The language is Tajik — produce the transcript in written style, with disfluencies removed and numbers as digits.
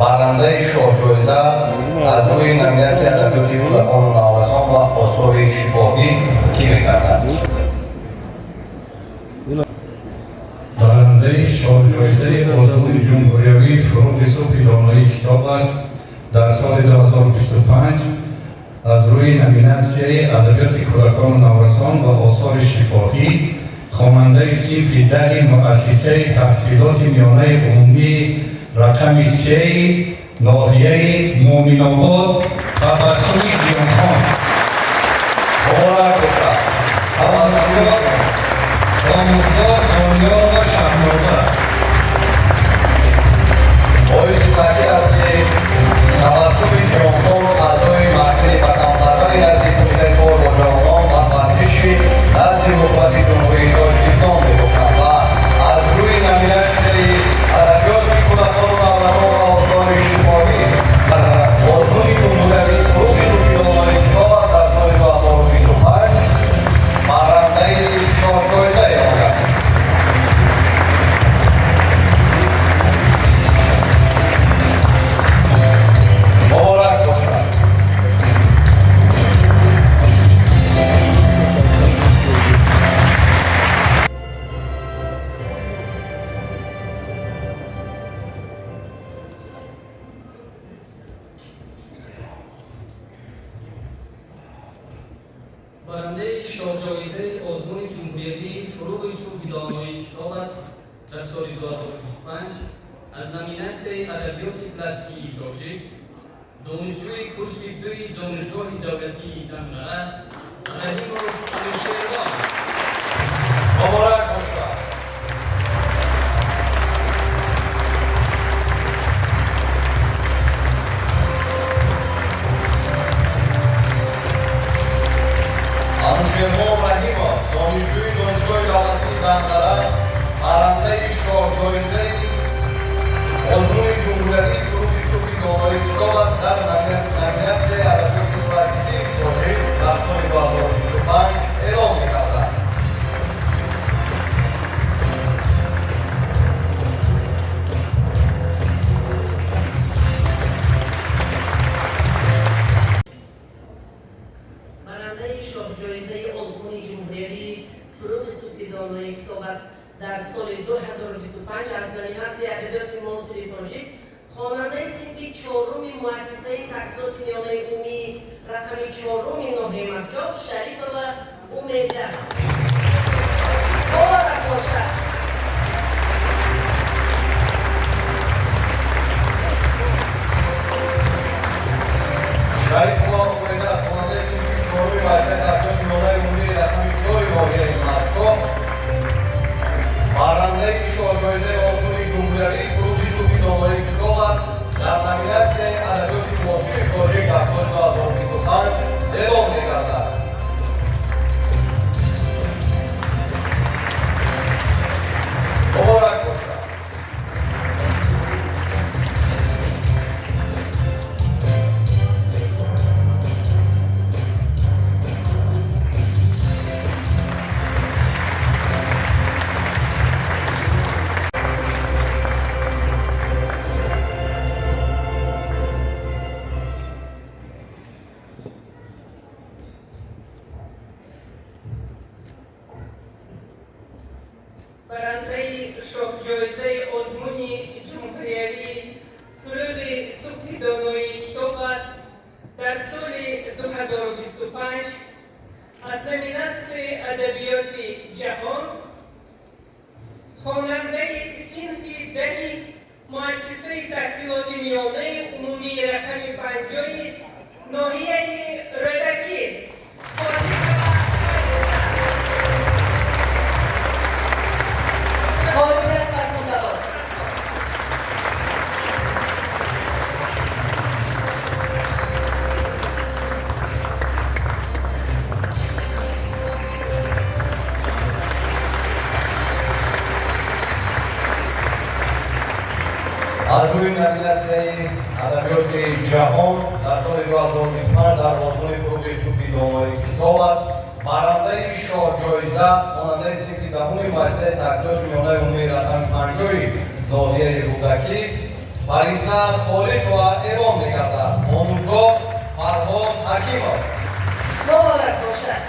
Барандаи шоҳҷоиза аз рӯи номинатсияи адабиёти кӯдакону наврасон ва осори шифоҳӣ кӣ мегардад? Барандаи шоҳҷоизаи озмуни ҷумҳуриявии «Фурӯғи субҳи доноии китоб аст» дар соли 2025 аз рӯи номинатсияи адабиёти кӯдакону наврасон ва осори шифоҳӣ хонандаи синфи 10-и муассисаи таҳсилоти миёнаи умумии рақами 3-и ноҳияи Муъминобод Табассуми Ҷиёнхон. Муборак бошад, Табассум! Омӯзгор Дониёрова Шаҳноза. Боиси таъкид аст, ки Табассуми Ҷиёнхон аъзои маҳфили ватанпарвари назди Кумитаи кор бо ҷавонон ва варзиши назди Ҳукумати Ҷумҳурии Тоҷикистон мебошад ва аз рӯи номинатсияи адабиёти кӯдакону наврасон ва осори шифоҳӣ дар озмуни ҷумҳуриявии «Фурӯғи субҳи донои китоб аст» дар соли 2025 барандаи шоҳҷоиза эълон гардид. Муборак бошад! Барандаи шоҳҷоизаи озмуни ҷумҳуриявии «Фурӯғи субҳи доноии китоб аст» дар соли 2025 аз номинатсияи адабиёти классикии тоҷик донишҷӯи курси 2-и Донишгоҳи давлатии Данғара Раҳимов Алишервон. Муборак бошад! Анушервон Раҳимов, донишҷӯи Донишгоҳи давлатии Данғара, барандаи шоҳҷоизаи озмуни ҷумҳуриявии «Фурӯғи субҳи доноии китоб аст» дар номинатсияи адабиёти классикии тоҷик дар соли 2025 эълон мегардад. Барандаи шоҳҷоизаи озмуни ҷумҳуриявии «Фурӯғи субҳи доноии китоб аст» дар соли 2025 аз номинатсияи адабиёти муосири тоҷик хонандаи синфи 4-уми муассисаи таҳсилоти миёнаи умумии рақами 4-уми ноҳияи Мастчоҳ Шарипова Умеда. Муборак бошад! Шарипова Умеда, хонандаи синфи 4-уми муассисаи таҳсилоти миёнаи умумии рақами 4-и ноҳияи Мастчоҳ, барандаи шоҳҷоизаи озмуни ҷумҳуриявии «Фурӯғи субҳи доноии китоб аст» дар номинатсияи адабиёти муосири тоҷик дар соли 2025 эълон мегардад. Муборак бошад! Барандаи шоҳҷоизаи озмуни ҷумҳуриявии «Фурӯғи субҳи доноии китоб аст» дар соли 2025 аз номинатсияи адабиёти ҷаҳон хонандаи синфи 10-и муассисаи таҳсилоти миёнаи умумии рақами 50-и ноҳияи Рӯдакӣ Фотима Фариза. Ғолибият фархундабод! Аз рӯи номинатсияи адабиёти ҷаҳон дар соли 2025 дар озмуни «Фурӯғи субҳи доноии китоб аст» барандаи шоҳҷоиза хонандаи синфи 10-уми муассисаи таҳсилоти миёнаи умумии рақами 50-и ноҳияи Рӯдакӣ Фариса Холиқова эълон мегардад. Омӯзгор Фарҳод Ҳакимов. Муборак бошад.